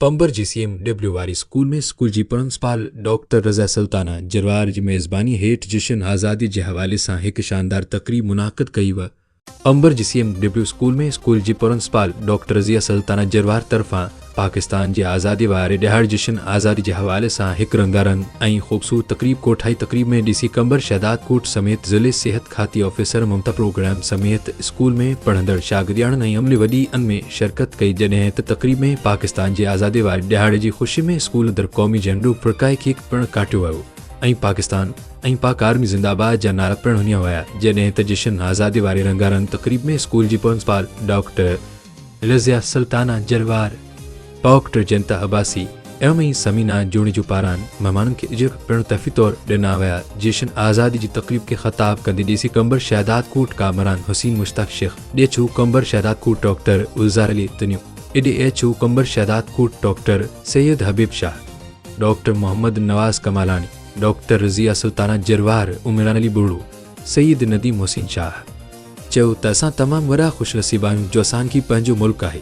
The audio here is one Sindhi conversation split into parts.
پمبر جي سي ايم ڊبليو واري اسڪول ۾ اسڪول جي پرنسپال ڊاڪٽر رضا سلطانه جروار جي ميزباني هيٺ جشن آزادي جي حوالي سان هڪ شاندار تقريب منعقد ڪئي و. پمبر جي C M W school ۾ school جي پرنسپال ڊاڪٽر رضيه سلطانه جروار طرفان پاڪستان جي آزادي واري ڏهاڙي جشن آزادي جي حوالي سان هڪ رنگا رنگ ۽ خوبصورت تقريب ڪوٺائي تقريب ۾ ڊي سي قمبر شهدادڪوٽ سميت ضلعي صحت کاتي آفيسر ممتا پروگرام سميت اسڪول ۾ پڙهندڙ شاگردياڻين ۽ عملي وڏي ان ۾ شرڪت ڪئي جڏهن ته تقريب ۾ پاڪستان جي آزادي واري ڏهاڙي جي خوشي ۾ اسڪول اندر قومي جهنڊو ڦڙڪائي ڪيڪ پڻ ڪاٽيو ويو ۽ پاڪستان ۽ پاڪ آرمي زنده آباد جا نعرا پڻ هنيا ويا جڏهن ته جشن آزادي واري رنگا رنگ تقريب ۾ اسڪول جي principal doctor Razia Sultana Jarwar, doctor Janta Abbasi M ۽ Samina Junejo پاران مهمانن کي اجرڪ پڻ تحفي طور ڏنا ويا. جشن آزادي جي تقريب کي خطاب ڪندي D C Qambar Shahdadkot Kamran Hussain Mushtaq Shaikh, D H O Qambar Shahdadkot doctor Gulzar Ali Tunio, D H O Qambar Shahdadkot doctor Syed Habib Shah, doctor Muhammad Nawaz Kamalani, doctor Razia Sultana Jarwar, Imran Ali Buriro, Syed Nadeem Hussain Shah. چيو ته اسان تمام وڏا خوش نصيب آهيون جو اسان کي پنهنجو ملڪ آهي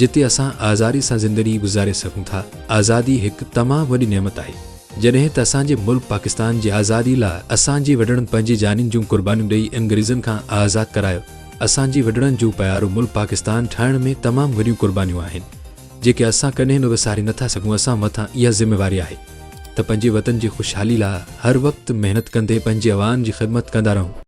جتي اسان آزادي سان زندگي گذاري سگهون ٿا، آزادي هڪ تمام وڏي نعمت آهي، جڏهن ته اسان جي ملڪ پاڪستان جي آزادي لاء اسان جي وڏڙن پنهنجي جانين جون قربانيون ڏئي انگريزن کان آزاد ڪرايو، اسان جي وڏڙن جون پيارو ملڪ پاڪستان ٺاهڻ ۾ تمام وڏيون قربانيون آهن جيڪي اسان ڪڏهن به وساري نٿا سگهون، اسان مٿان اها ذميواري آهي ته پنهنجي وطن جي خوشحالي لاء هر وقت محنت ڪندي پنهنجي عوام جي خدمت ڪندا رهون.